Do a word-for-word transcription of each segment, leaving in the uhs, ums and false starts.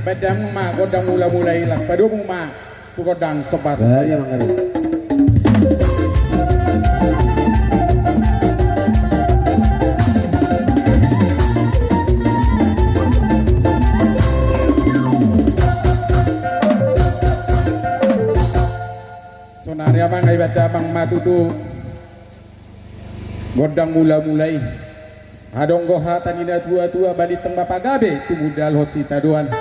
Baen damang ma gondang mula-mula i, laos padomu ma tu gondang somba-somba. Baen damang ma. Sonari amang, ai baen damang ma tutu gondang mula-mula i. Adong do hata ni na tua-tua, balintang ma pagabe tumundalhon sitadoan.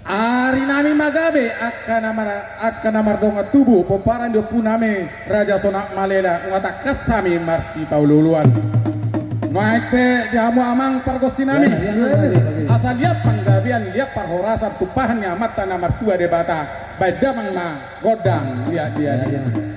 Ari nami ma gabe angka na mar-, angka na mardongan tubu, pomparan ni ompu nami Raja Sonak Malela, nunga tangkas hami marsipaolo-oloan. Nuaeng pe di hamu amang pargonsi nami, asa liat panggabean, liat parhorasan, tumpahan ni Amanta na martua Debata. Baen damang ma gondang liat-liat i.